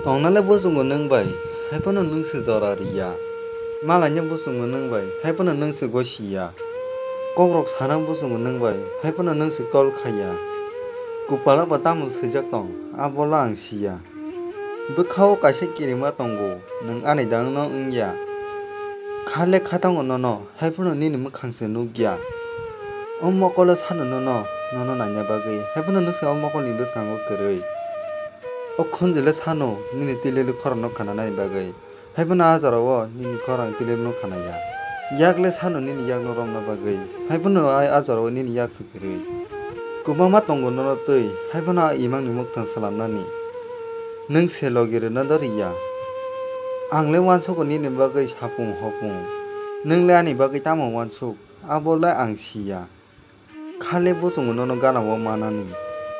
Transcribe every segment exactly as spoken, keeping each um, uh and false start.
Tongnale buchungo nwng bai, hai phano nwng se jora ri ya. Malaina buchungo nwng bai, hai phano nwng se gosi ya. Kokrok sana buchungo nwng bai, hai phano nwng se call khai ya. Kupalo bo tamo swijak tong, abo le ang si ya. Bwkha-o kaisa kirima tongo, nwng ani dangno wng ya. Kha le kha tongo nono, hai phano nini mwkhang se nuk ya. O mokolo sano nono, nono naina bagwi, hai phano nwng se o mokolni bwskango kwrwi. O khunju le sano nini tilili khorokno khananani bagwi, hai phano a jorao nini khorang tililino khana ya. Yak le sano nini yakno romna bagwi, hai phano a, a jorao nini yak se kwrwi. Kwbangma tongo nono twi, hai phano a imangni mukthang swlamnani. Nwng se logi rwna dori ya. Ang le uansugo nini bagwi sapung hopung. Nwng le ani bagwi tamo uansuk, abo le ang si ya. Kha le buchungo nono gana-o manani.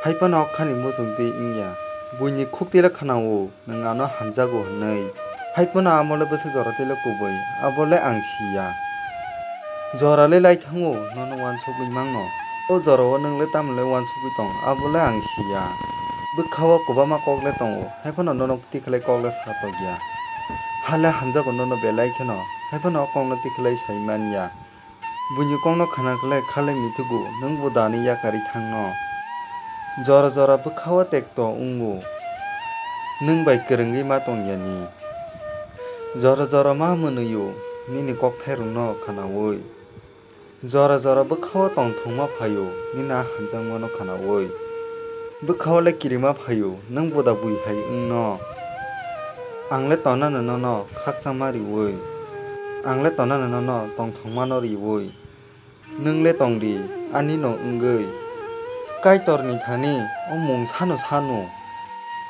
Hai phano o khani muchung twi wng ya. Buini khuk twi le khna-o, nwng ano hamjago hwnwi. Hai phano amo le bwswk jora twi le kubui, abo le ang si ya. Jora le lai thango, nono uansugwi mangno. O jorao nwng le tamo le uansugwi tong, abo le ang si ya. Bwkha-o kwbangma kok le tongo, hai phano nono tikhlai kok le sa tok ya. Ha le hamjago nono belai kheno, hai phano o kokno tikhlai sai man ya. Buini kokno khna khlai kha le mithugo, nwng bo dani yakarwi thangno. Jora jora bwkha-o tekto wngo, nwng bai kwrwngwi ma tong yani. Jora jora ma mwnwi-o, nini kokthairokno khnaui. Jora jora bwkha-o tongthokma phai-o, nini a hamjakmano khnaui. Bwkha-o le kirima phai-o, nwng boda bui hai wngno. Ang le tonano nono khakchangma riui. Ang le tonano nono tongthokmano riui. Nwng le tong di, ani no wngwi. Kaitorni thani o mung sano sano.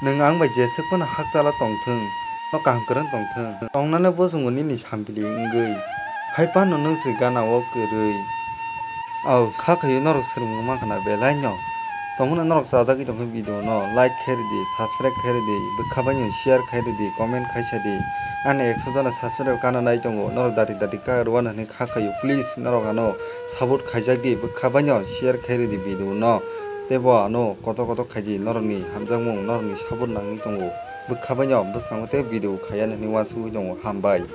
Nwng ang bai jeswk phano hakchala tongthwng, no kaham kwrwng tongthwng. Tongnale bo chwngno nini sampili wngwi. Hai phano nwng se gana-o kwrwi. Au, kha khaio norok swrwngmung mankha na belai no. Tongmano norok chajagwi tongkhe video no like khe rwdi, subscribe khe rwdi, bwkha baino share khe rwdi, comment khaisa di. Ani ekso jona subscribe kana nai tongo, norok dati dati ka rwna hwnwi kha khaio, please norok ano support khaijak di, bwkha baino share khe rwdi video no. Teibo ano kotor kotor khaidi, norokni hamjakmung, norokni support nangwi tongo, bwkha baino bwskango tei video khaiya hwnwi uansugwi tongo, hambai.